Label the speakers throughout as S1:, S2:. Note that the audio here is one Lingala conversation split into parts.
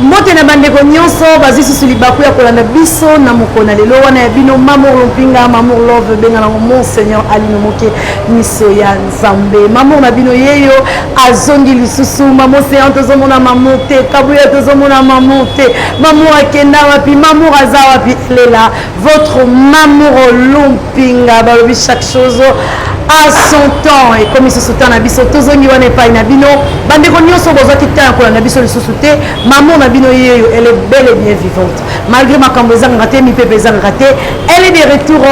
S1: Mbote na bandeko nyonso bazwi susu libaku ya kolanda biso na mokolo na lelo wana ya bino Mamour Lumpinga, Mamour Love, benga nango Monseigneur Alino Moke, miso ya Nzambe. Mamour na bino yeyo azongi lisusu. Maman Océan tozomona Mamour te, Kabuya tozomona Mamour te. Mamour akenda wapi? Mamour aza wapi? Lela votre Mamour Lumpinga balobi chaque chose à son temps. Ekomi susu temps na biso tozongi wana epai na bino bandeko nyonso bozwaki temps ya kolanda biso lisusu te. Mamour na bino yeyo, elle est bel et bien vivante malgré makambo ezangaka te, mipepe ezangaka te, elle est de retour.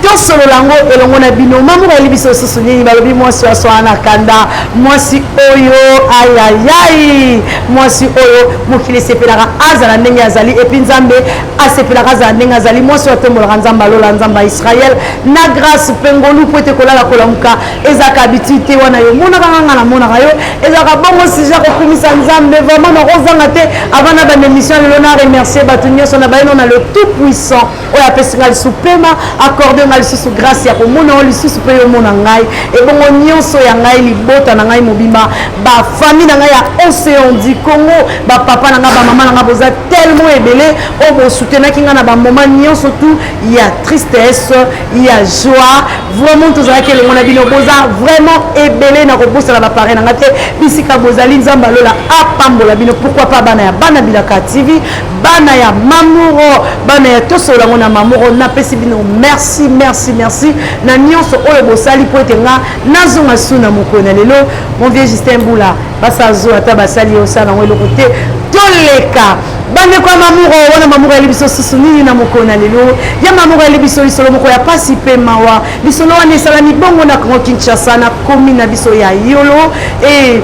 S1: Tosolola yango elongo na bino. Mamour ayeli biso lisusu nini? Balobi mwasi oyo aswana na kanda, mwasi oyo ayayai, mwasi oyo mokili esepelaka azala ndenge azali, et puis Nzambe asepelaka azala ndenge azali, mwasi oyo atombolaka Nzambe alola, Nzambe ya Israel na grâce mpe ngolu, po ete kolala kolamuka ezalaka habitude te. Wana yo omonaka nga, nga namonaka yo, ezalaka bongo sujet kokumisa Nzambe. Vraiment nakozanga te avant na banda émission lelo na remercier bato nyonso na bayeno na le tout puissant oyo apesi nga lisusu pema, accorde nga lisusu grâce ya komona yo lisusu mpe yo omona ngai. Ebongo nyonso ya ngai, libota na ngai mobimba, bafamille na ngai ya Océan du Congo, bapapa na ngai, bamama na ngai, boza tellement ebele oyo bosoutenaki ngai na bamoment nyonso tout ya tristesse, ya joie. Vraiment tozalaki elongo na bino, boza vraiment ebele. Na kobosana baparents na ngai te, bisika bozali, Nzambe alola apambola bino. Pourquoi pas bana ya Bana Bilaka TV, bana ya Mamuro, bana ya Tosolola yango na Mamuro, napesi bino merci, merci, merci na nyonso oyo bosali mpo ete nga nazonga su na mokolo na lelo. Mon vieux Justin Bula, basazo ata basali osala yango eloko te. Toleka bandeko ya Mamuro wana. Mamuro ayeli biso susu nini na mokolo na lelo? Ya Mamuro ayeli biso lisolo moko ya pasi mpe mawa. Lisolo wana esalami bongo na Congo Kinshasa, na komi na biso ya Yolo, e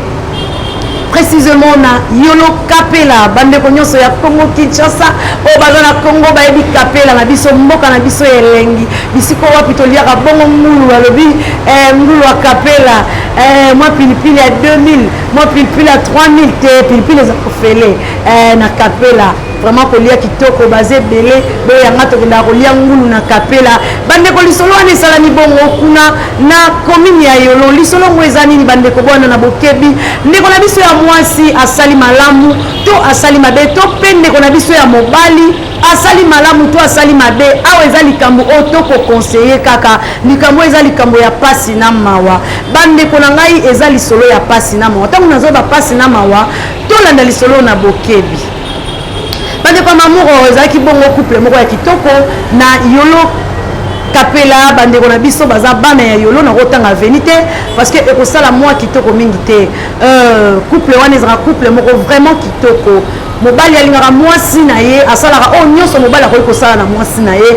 S1: précisément na Yolo Kapela. Bandeko nyonso ya Congo Kinshasa oyo baza na Congo bayebi Kapela na biso, mboka na biso ya elengi, bisika wapi toliaka bongo ngulu. Balobi ngulu ya Kapela, mwa pilipili ya 2000, mwa pilipili ya 3000 te, pilipili eza kofele na Kapela. Vraiment kolia kitoko, baza ebele boyanga tokendaka kolia ngulu na Kapela. Bandeko, lisolo wana esalami bongo kuna na commune ya Yolo. Lisolo yango eza nini, bandeko? Bwana na bokebi, ndeko na biso ya mwasi asali malamu to asali mabe, to mpe ndeko na biso ya mobali asali malamu to asali mabe? Awa eza likambo oyo tokoconseiller kaka. Likambo eza likambo ya pasi na mawa, bandeko na ngai, eza lisolo ya pasi na mawa. Ntango nazoba pasi na mawa, tolanda lisolo na bokebi, bandeko ya Mamuro. Ezalaki bongo couple moko ya kitoko na Yolo Kapela. Bandeko na biso baza bana ya Yolo, nakotanga avenue te parce que ekosala mwa kitoko mingi te. Couple wana ezalaka couple moko vraiment kitoko. Mobali alingaka mwasi na ye, asalaka oyo nyonso mobali akoki kosala na mwasi na ye.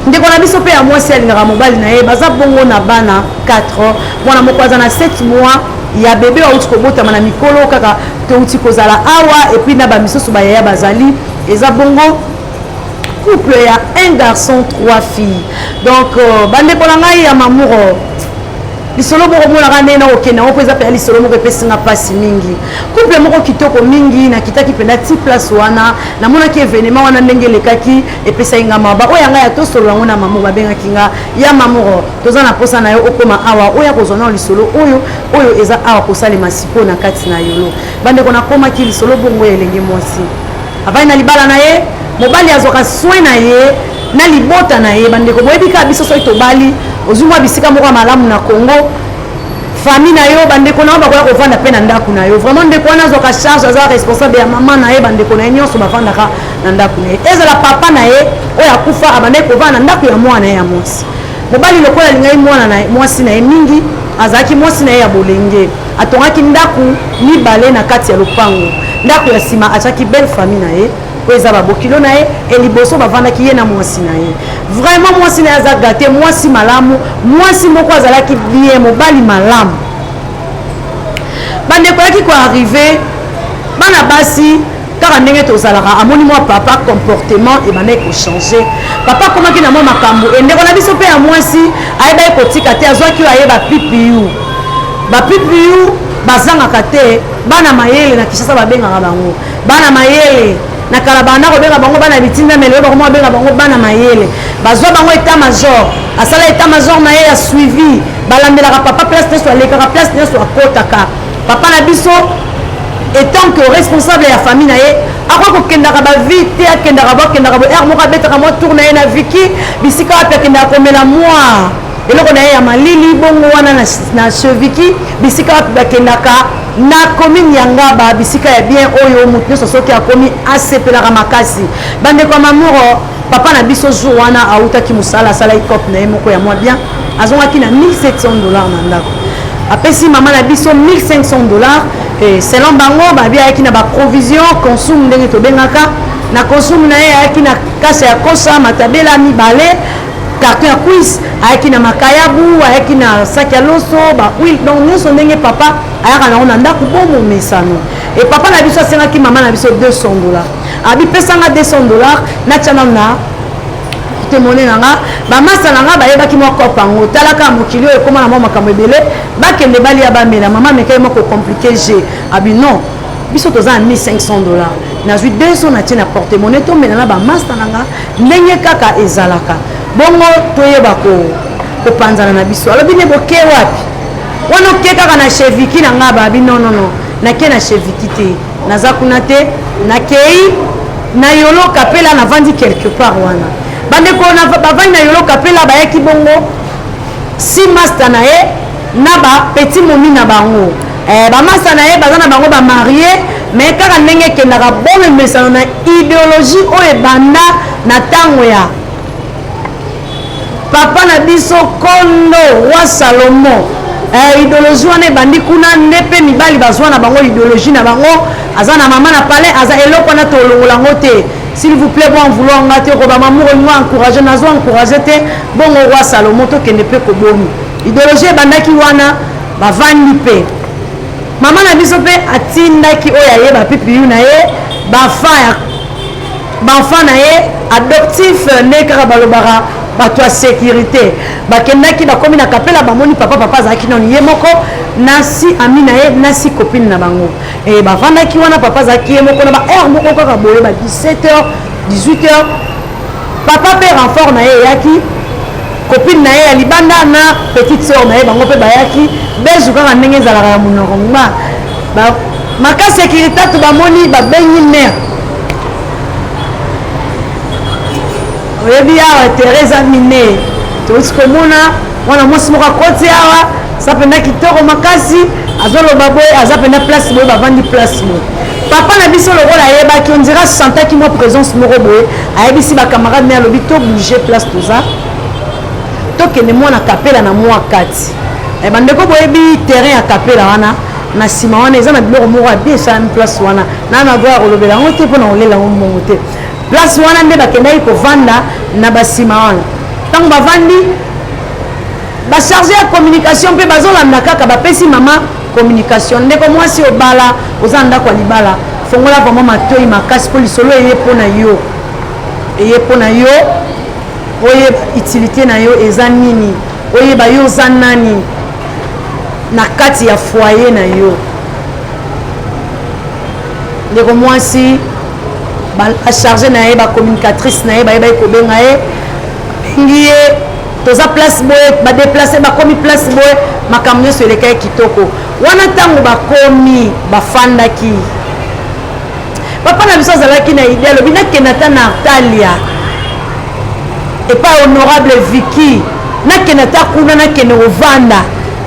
S1: Ndeko na biso mpe ya mwasi alingaka mobali na ye. Baza bongo na bana 4. Mwana moko aza na 7 mois ya bebe, auti kobotama na mikolo kaka touti kozala awa, et puis na bamisusu bayaya bazali. Eza bongo couple ya un garçon, trois filles. Donc bandeko na ngai ya Mamuro, lisolo moko omonaka ndenge nakokende yango mpo eza mpenza lisolo moko epesinga mpasi mingi. Couple moko kitoko mingi. Nakitaki mpenza ti place wana, namonaki événement wana ndenge elekaki, epesaki nga mawa. Oyo ya ngai ya Tosolo yango na Mamuro babengaki nga: "Ya Mamuro, toza na posa na yo okóma awa, oyo akozwa nao lisolo oyo oyo eza awa kosalema sikoyo na kati na Yolo." Bandeko, nakomaki lisolo bongo ya elenge mwasi avandi na libala na ye. Mobali azwaka soin na ye na libota na ye. Bandeko, boyebi kaka biso soki tobali, ozwi mwa bisika moko ya malamu na Congo, famille na yo, bandeko na yo bakoya kovanda mpe na ndako na yo. Vraiment ndeko wana azwaka charge, aza responsable ya mama na ye, bandeko na ye nyonso bavandaka na ndako na ye. Ezala papa na ye oyo akufa, abandaki kovanda na ndako ya mwana na ye ya mwasi. Mobali lokola alingaki mwana na mwasi na ye mingi, azalaki mwasi na ye ya bolenge, atongaki ndako mibale na kati ya lopango. Ndako ya nsima atiaki belle famille na ye oyo eza babokilo na ye, e liboso bavandaki ye na mwasi na ye. Vraiment mwasi na ye aza gâté, mwasi malamu, mwasi moko azalaki bien, mobali malamu. Bandeko, yaki koarriver bana basi kaka ndenge tozalaka. Amoni mwa papa comportement ebandaki kochanger, papa akomaki na mwa makambo. Endeko na biso mpe ya mwasi ayebaki kotika te, azwaki oyo ayeba pipiu. Bapipiu bazangaka te, bana mayele na Kinshasa babengaka bango bana mayele. Na kala banda kobenga bango bana bitinda, mele oyo bakoma kobenga bango bana mayele. Bazwa bango état major, asala état major na ye ya suivi, balandelaka papa place nyonso alekaka, place nyonso akotaka. Papa na biso Etant que responsable ya famille na ye, akoki kokendaka bavie te, akendaka bo akendaka bo heure moko abetaka mwa tour na ye na Viki, bisika wapi akendaka komela mwa eloko na ye ya malili bongo wana na, na Cheviki, bisika wapi bakendaka na commune ya Ngaba, bisika ya bien oyo moto nyonso soki akomi asepelaka makasi. Bandeko ya Mamuro, papa na biso jour wana autaki mosala, asalaki cope na ye moko ya mwa bien, azongaki na 1700 $ na ndako, apesi mama na biso 1500 $. Et selon bango, babi ayaki na baprovision consomme, ndenge tobengaka na consomme na ye, ayaki na kasa ya kosa matabela mibale, carton ya cuisse, ayaki na makayabu, ayaki na saki ya loso, bahuile, donc nyonso ndenge papa ayaka nango na ndako bomomesano. E papa na biso asengaki mama na biso 200 $, abi pesanga 200 $, natia nano na porte-monnaie na nga. Bamasa na nga bayebaki mwa kope yango, talaka mokili oyo ekóma na mwa makambo ebele, bakende balia bamela. Mama amekaki mwa kocompliquer je, abi non, biso toza na 1500 $, nazwi 200 natie na porte-monnaie, tomela na bamasta na nga ndenge kaka ezalaka bongo, toyeba kopanzana na biso. Alobi ne boke wapi wana? Oke kaka na Cheviki na nga? Babi non, non, non, nake na Cheviki te, naza kuna te, nakei na Yolo Kapela, navandi quelque part wana. Bandeko, bavandi na Yolo Kapela, bayaki bongo si master na ye na bapetit momi na bango. Bamasta na ye baza na bango bamarie, mais kaka ndenge ekendaka bomemesano na idéologie oyo ebanda na ntango ya papa na biso kondo roi Salomon. Idéologie wana ebandi kuna nde mpe mibali bazwa na bango idéologie na bango, aza na mama na palais, aza eloko wana tolongola yango te. S'il vous plaît, bon vouloir nga te, koba mamour olingo encourage, nazo encourage te. Bongo roi Salomon, tokende mpe kobomi idéologie ebandaki wana. Bavandi mpe mama na biso mpe atindaki oyo ayeba pipiyu na ye, bafa ya baenfant na ye adoptif, nde kaka balobaka bato ya sécurité. Bakendaki, bakomi na Kapela, bamoni papa. Papa azalaki nano ye moko na si ami na ye na si copine na bango. E bavandaki wana, papa azalaki ye moko na ba heure moko kaka boye, ba 17 heures, 18 heures. Papa mpe renfort na ye eyaki, copine na ye ya libanda na petite sœur na ye, bango mpe bayaki bezu kaka ndenge ezalaka ya monoko ngba makasi. Sécurité bamoni, babengi mare. Oyebi awa terrain mine, touti komona mwana mwasi moko akoti awa, aza mpenza kitoko makasi, azoloba boye, aza mpenza place boye, bavandi place boye. Papa na biso lokola ayebaki, on dirait asentaki mwa présence moko boye, ayebisi bacamarade ne, alobi tobouge place toza, tokende mwana Kapela na mwa kati. Bandeko, boyebi terrain ya Kapela wana na nsima wana eza na biloko moko ya bien esalami place wana. Na na droit ya kolobela yango te mpona kolela yango mbongo te. Place wana nde bakendaki kovanda na basima wana. Ntango bavandi, bacharge ya communication mpe bazolanda kaka, bapesi mama communication. Ndeko mwasi obala, oza ndako ya libala, fongola vraiment matoi makasi mpo lisolo eye mpo na yo, eye mpo na yo oyeba utilité na yo eza nini, oyeba yo oza nani na kati ya foyer na yo. Ndeko mwasi, bacharge na ye, bacommunicatrice na ye bayebaki kobenga ye, bengi ye, toza place boye, badéplace, bakomi place boye, makambo nyonso elekaki kitoko wana. Ntango bakomi, bafandaki, papa na biso azalaki na idée, alobi nakende ata na Artalia epai honorable Viki, nakende ata kuna, nakende kovanda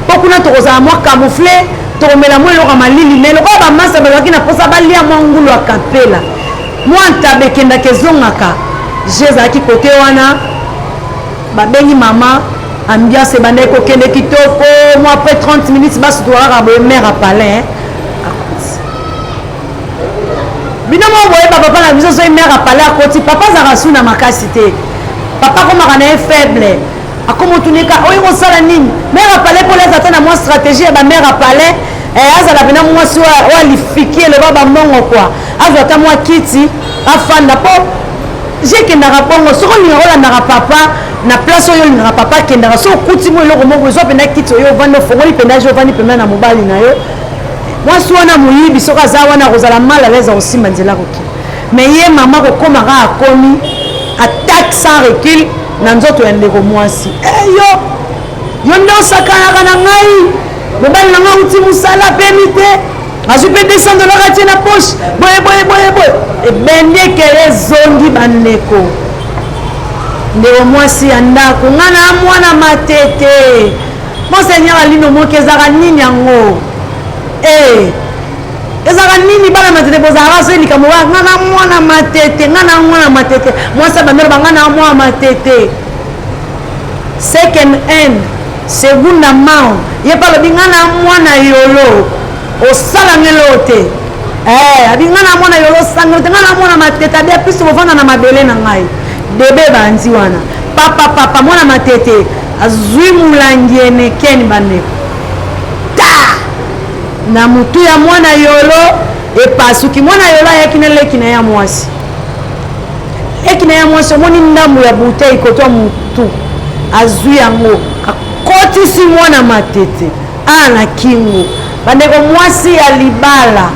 S1: mpo kuna tokozala mwa camoufle, tokomela mwa eloko ya malili. Mais lokola bamasa bazalaki na mposa balia mwa ngulu ya Kapela, mwa ntaba ekendaka ezongaka, je ezalaki kote wana. Babengi mama, ambiance ebandaki kokende kitoko. Mwa après 30 minutes, basutuka kaka boye, mare ya palin akoti. Bino moko boyeba papa na biso, soki mare ya palin akoti, papa azalaka su na makasi te, papa akomaka na ye faible, akoma otunika oyo kosala nini. Mare ya palin mpo aza ata na mwa stratégie ya bamare ya palin, azala mpena mwasi oyo alifiki eloba bamongo kua, azwa ata mwa kiti afanda mpo je ekendaka bongo. Soki olingaka olandaka papa na place oyo olingaka papa akendaka, so okuti mo eloko moko, ezwa mpenza kiti oyo ovandi, ofongoli mpenza je, ovandi pembeni na mobali na yo. Mwasi wana moyibi, soki aza wana, akozala mal à l'aise, akosimba nzela kokima. Mais ye mama kokomaka, akomi attaque sans recul na nzoto ya ndeko mwasi. Yo yo nde osakanaka na ngai, mobali na ngai auti mosala, apemi te. Azwi mpe 200 dollars atie na poche, boye boye boye boye. Ebendi ekele ezongi bandeko. Ndeko mwasi ya ndako, nga na mwana matete. Monseigneur Alino Moki, ezalaka nini yango? Eh, ezalaka nini bana matete bozalaka soki likambo wana nga na mwana matete, nga na mwana matete. Mwasi abandi oloba nga na mwana matete. Second hand, segunda mao, ye mpe alobi nga na mwana yolo, osala nga eloko te. Eh, abi nga na mwana yolo osala nga te, nga na mwana matete, abi apesi bovanda na mabele na ngai. Debe bandi wana. Papa papa mwana matete azwi mulangi enekeni bandeko. Ta! Na mutu ya mwana yolo epasuki. Mwana yolo ayaki na leki na ye ya mwasi. Leki na ye ya mwasi omoni ndambo ya bouteille koto ya mutu azwi yango akotisi mwana matete a na kingo. Bandeko mwasi ya libala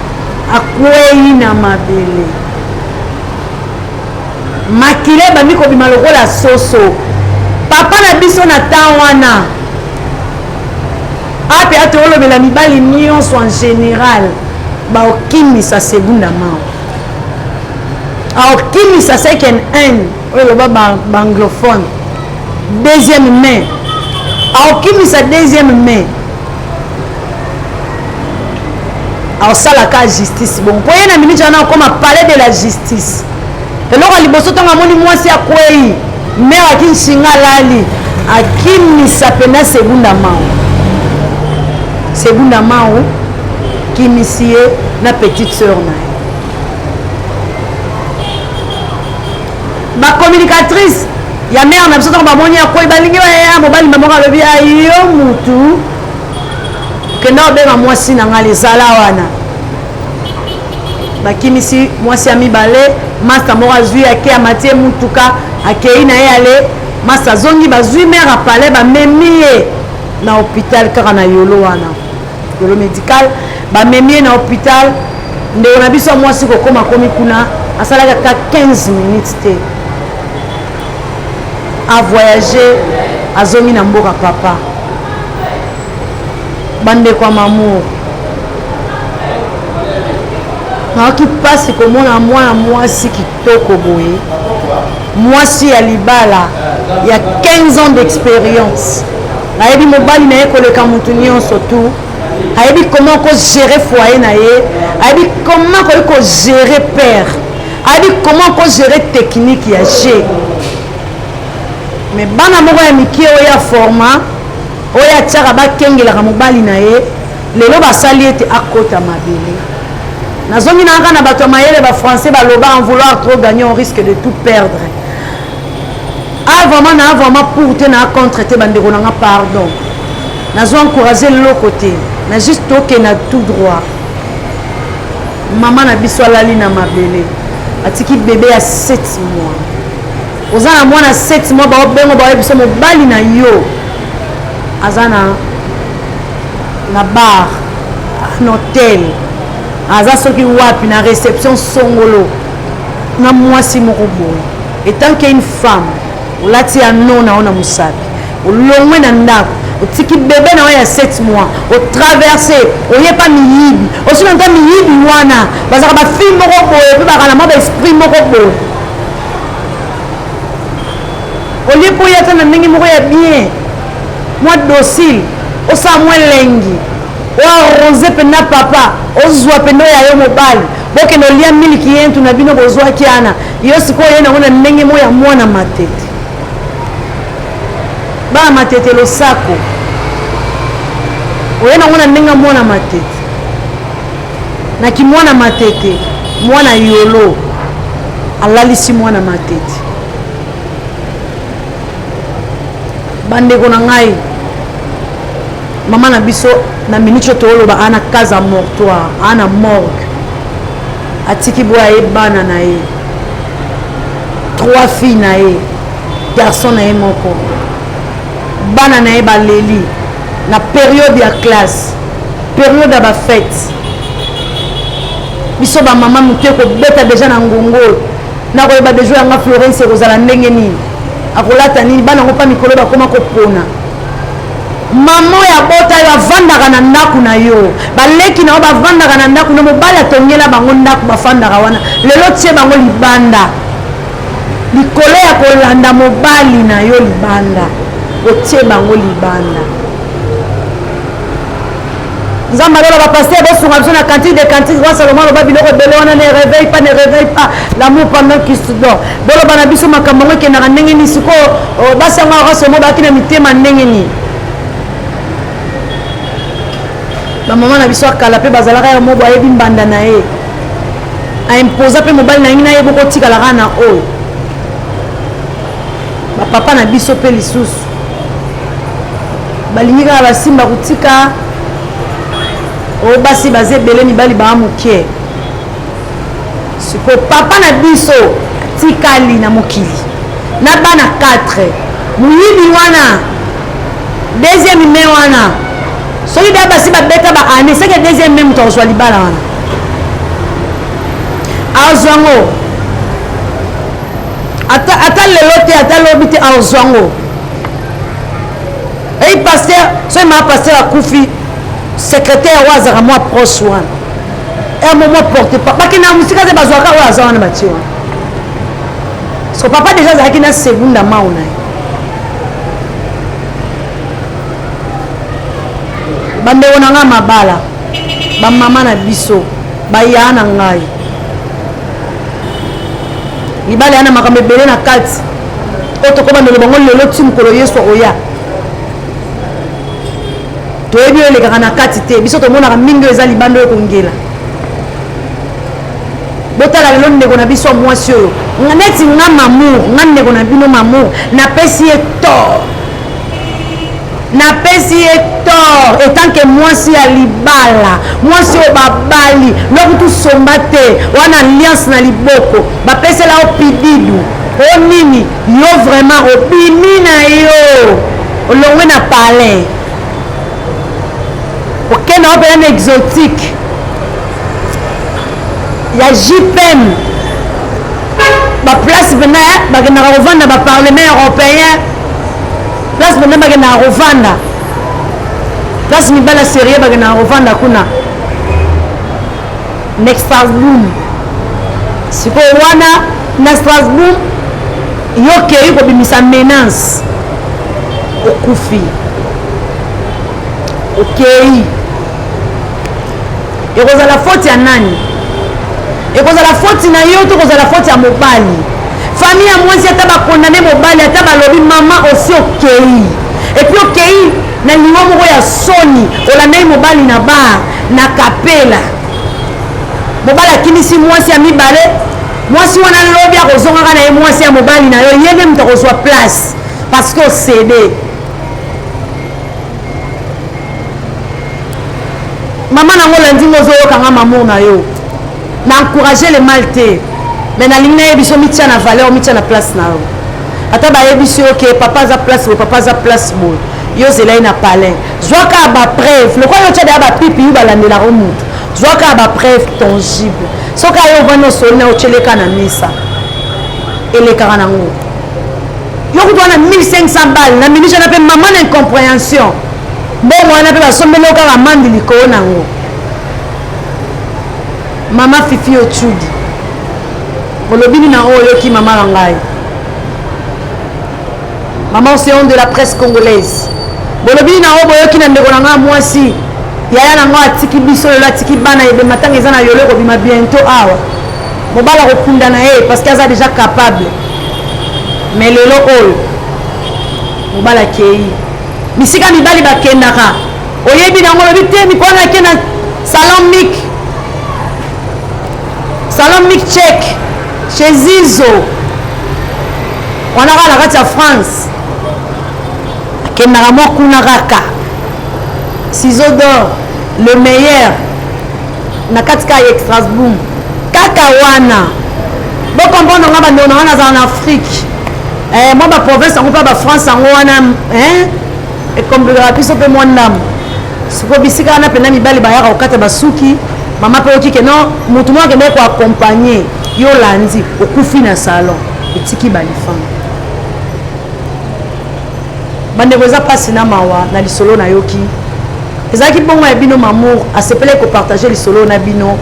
S1: akwei na mabele. Makila ebandi kobima lokola soso. Papa na biso na temps wana ape ate olobela mibali nyonso en général baokimisa segunda mao aokimisa second hand oyo eloba baanglophone deuxième main aokimisa deuxième main aosalaka justice bongo mpo ye na minute wana akoma palais de la justice. Eloko ya liboso ntango amoni mwasi akwei mere akinshinga alali akimisa mpena segunda mao segunda mao kimisi ye na petite sœur na ye. Bacommunicatrice ya mare na biso ntango bamoni akwei balingi baya mobali moko alobi ayo mutu kenda obenga mwasi na ngai lizala wana. Bakimisi mwasi ya mibale, masta moko azwi ake amati ye mutuka akei na ye ale masta azongi, bazwi mare ya palais bamemi ye na hôpital kaka na yolo wana yolo médical, bamemi ye na hôpital. Ndeko na biso ya mwasi kokoma komi kuna asalaki ata 15 minutes te a voyager azongi na mboka papa. Bandeko ya mamour, nayoki mpasi komona mwana mwasi kitoko boye, mwasi ya libala ya 15 ans d'expérience, ayebi mobali na ye koleka mutu nyonso tu, ayebi comment ko gérer foyer na ye, ayebi comment koki ko gérer père, ayebi comment ko gérer technique ya jeu. Mais bana moko ya mikie oyo ya format oyo atiaka bakengelaka mobali na ye, lelo basali ete akota mabele. Nazongi na kaka na bato ya mayele ba français baloba en vouloir trop gagner on risque de tout perdre. Ah vraiment na vraiment pour te na contre te bandeko na nga pardon. Nazo encourager loko te, na juste tokenda tout droit. Mama na biso alali na mabele, atiki bebe ya 7 mois. Oza na mwana 7 mois baobengo baoyebi biso mobali na yo aza na na bar na hotel, aza soki wapi na réception songolo na mwasi moko boye. Etant que une femme olati ya no na yo na mosapi, olongwe na ndako, otiki bebe na yo ya 7 mois, otraverse oyepa miyibi, osi na nta miyibi wana bazalaka bafille moko boye mpe bakala mwa baesprit moko boye. Olie mpo oya ata na ndenge moko ya bien, mwa docile, osala mwa elengi, oarrose mpenza papa, ozwa mpenza oyo ya yo mobali, bokende olia miliki yentu na bino bozwaki wana, yo sikoyo oye nango na ndenge moko ya mwana matete. Bana matete losako, oye nango na ndenge ya mwana matete. Na kimwana matete, mwana yolo alalisi mwana matete. Bandeko na ngai, mama na biso na minute oyo toloba ana casa mortoire, ana morgue, atiki boya ye bana na ye, 3 filles na ye, garçon na ye moko, bana na ye baleli na periode ya classe, periode ya ba fête. Biso ba mama motu ekobeta deja na ngongo oyo, nakoyeba deja yanga Florence ekozala ndenge nini, akolata nini, bana yango pa mikolo bakoma kopona. Mama oyo abota yo avandaka na ndako na yo, baleki na yo bavandaka na ndako na mobali atongela bango ndako, bafandaka wana. Lelo tie bango libanda likolo ya kolanda mobali na yo libanda, otie bango libanda. Nzambe alola ba pasteur bosunga biso na cantique de cantique roi Salomon aloba biloko ebele wana ne réveille pas ne réveille pas l'amour pendant qu'il se dort. Boloba na biso makambo yango ekendaka ndenge nini sikoyo oh, basi yango roi Salomon bayaki na mitema ndenge nini? Bamama na biso ya kala mpe bazalaka ya mobo ayebi mbanda na ye aimposa mpe mobali na ye na ye bokotikala kaka na oyo bapapa na biso mpe lisusu balingi kaka basimba kotika oyo basi baza ebele mibali baa moke. Sikoyo papa na biso atikali na mokili na bana 4 moyibi wana deuxième mai wana soki da basi babeta ba année seke deuxième mai moto akozwa libala wana azwa yango ata, ata lelo te ata lobi te azwa yango. Ei pasteur soki maa pasteur akufi secrétaire oyo azalaka mwa proche wana emo mwa porte pa bakendaka mosika te bazwaka oyo aza wana batie wana so papa deja azalaki na segunda mao na ye bandeko na ngai mabala bamama na biso bayaa na ngai libala ya na makambo ebele na kati oyo tokobandela bango lelo ti mokolo Yesu akoya. Toyebi oyo elekaka na kati te, biso tomonaka mingi oyo eza libanda oyo ekongela. Botala lelo ndeko na biso ya mwasi oyo, neti nga Mamour, nga ndeko na bino Mamour, napesi ye tort, napesi ye tort etant que mwasi ya libala, mwasi oyo babali lokutu somba te wana alliance na liboko bapesela yo pididu o nini, yo vraiment obimi na yo olongwe na palais okenda yo mpena na exotique ya JPM, baplace mpena bakendaka kovanda baparlement européen, place mpena bakendaka kovanda, place mibala sérieux bakendaka kovanda kuna na Strasbourg. Sikoyo wana na Strasbourg yo kei kobimisa menace, okufi, okei, ekozala faute ya nani? Ekozala faute na yo to kozala faute ya mobali? Famille ya mwasi ata bakondane mobali, ata balobi mama osi okei, epuis okei na liwa moko ya soni, olandaki mobali na bar na kapela, mobali akimisi mwasi ya mibale, mwasi wana lobi akozongaka na ye mwasi ya mobali na yo, ye nde moto akozwa place parce que osede. Mama nango olandi ngo ozoyoka nga mamour na yo na encourager le mal te, mais nalingi nayebi so mitia na valeur, mitia na place na yo. Ata bayebisi yo ke papa aza place boye, papa aza place boye, yo ozela ye na palais, zwaka bapreuve lokola yo otya deya bapipi yu balandelaka motu, zwaka bapreuve tangible. Soki aye ovandi osoli na otyeleka na mesa elekaka nango yo kutu wana 1500 balle na minute wana mpe mama na incompréhension mbongo wana mpe basombeli yo kaka mandi likolo nango. Mama Fifi Ochudi olobi nini na oyo oyoki mama na ngai, mama océan de la presse congolaise, bolobi nini na oyo boyoki na ndeko na ngai mwasi yaya na ngai atiki biso lelo, atiki bana ebe matanga eza na yolo ekobima bientôt awa, mobali akokunda na ye parce que aza déjà capable, mais lelo oyo mobali akei bisika mibali bakendaka oyebi nango olobi te mikolo nake na salon mic, salon mic check chez Zizo wana kaka na kati ya France, akendaka mwa kuna kaka ciseau d'or le meilleur na kati kaka ya Strasbourg kaka wana. Bocomprendre nga bandeko na nga, nazala na Afrique mwa baprovince yango mpe bafrance yango wana ekomplikaka biso mpe mwa ndambo. Sikoyo bisika wana mpenza mibali bayaka kokata basuki, mama mpe oki ke non, motu moko akendaki koaccompagne yo, olandi okufi na salon, etiki balifanga. Bandeko, eza mpasi na mawa na lisolo nayoki. Ezalaki bongo ya bino Mamour asepelaki kopartage lisolo na bino,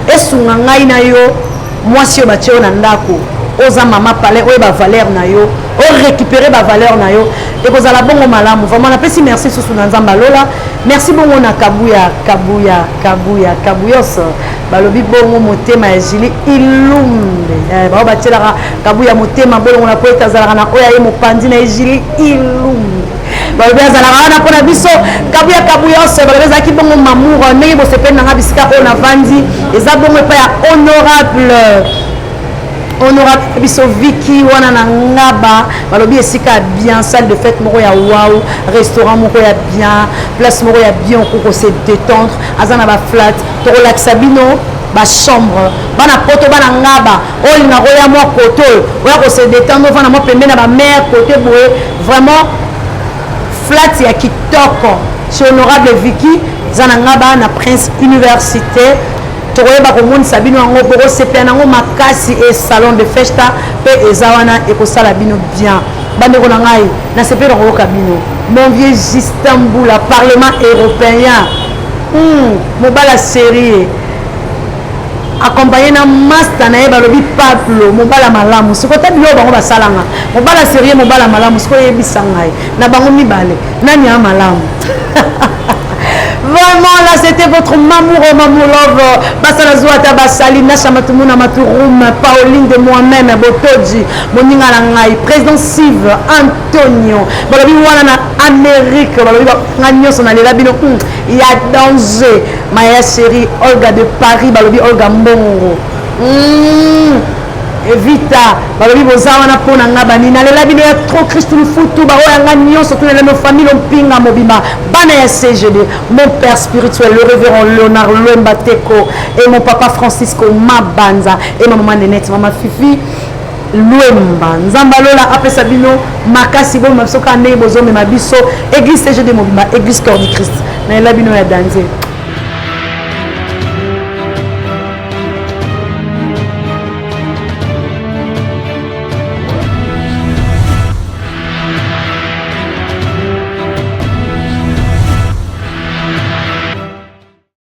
S1: esunga ngai na yo mwasi oyo batie yo na ndako, oza mama palais, oyeba valeur na yo, orécupérer bavaleur na yo, ekozala bongo malamu. Vraiment napesi merci susu na Nzambe alola. Merci bongo na Kabuya, Kabuya, Kabuya, Kabuyos. Balobi bongo motema ya Jili Ilumbe, eh, bao batielaka Kabuya motema bolongo po ete azalaka na oyo aye mopanzi na ye Jili Ilumbe. Balobi azalaka wana mpona biso Kabuya Kabuyos. Balobi ezalaki bongo Mamour, ndenge bosepeli nanga bisika oyo navandi, eza bongo epai ya honorable biso Viki wana na Ngaba. Balobi esika ya bien, salle de fête moko ya wow, restaurant moko ya bien, place moko ya bien, okoki kose détendre. Aza na baflat, tokolakisa bino bachambre. Bana Poto, bana Ngaba, oyo olingaka oya mwa kote oyo, oya kose détendre, ovanda mwa pembe na bamer kote boye, vraiment flat ya kitoko chez honorable Viki, eza na Ngaba na Prince Université. Tokoyeba komonisa bino yango, bokosepela nango makasi. E salon de festa mpe eza wana, ekosala bino bien. Bandeko na ngai, nasepeli koyoka bino. Mon vieux Justin Mbula, Parlement européen, mobala série, accompagné na master na ye, balobi Pablo, mobala malamu. Sikoyo ta biloko bango basalanga, mobala série, mobala malamu. Sikoyo oyebisa ngai, na bango mibale, nani ya malamu? Vraiment, là, c'était votre Mamour, Mamour Love. Basala Zouata Basali, Nasha Matumuna Maturum, Pauline de moi-même, Botoji, Moninga Langai, Président Sive, Antonio, Balobi wana na Amérique, Balobi nga nyonso na lela bino, il y a danger. Maya chérie, Olga de Paris, Balobi Olga Mbongo. Evita, balobi boza wana mpo na nga bani, nalela bino ya trop. Christ Lufutu, baoyo ya nga nyonso, tunela no famille Mpinga mobimba, bana ya CGD, mon père spirituel le révérend Léonard Lwemba Teko et mon papa Francisco Mabanza et ma maman Nenette, mama Fifi Lwemba. Nzambe alola apesa bino makasi, bomema biso kaka ndenge bozomema biso. Église CGD mobimba, église Corps du Christ, nalela bino ya danze.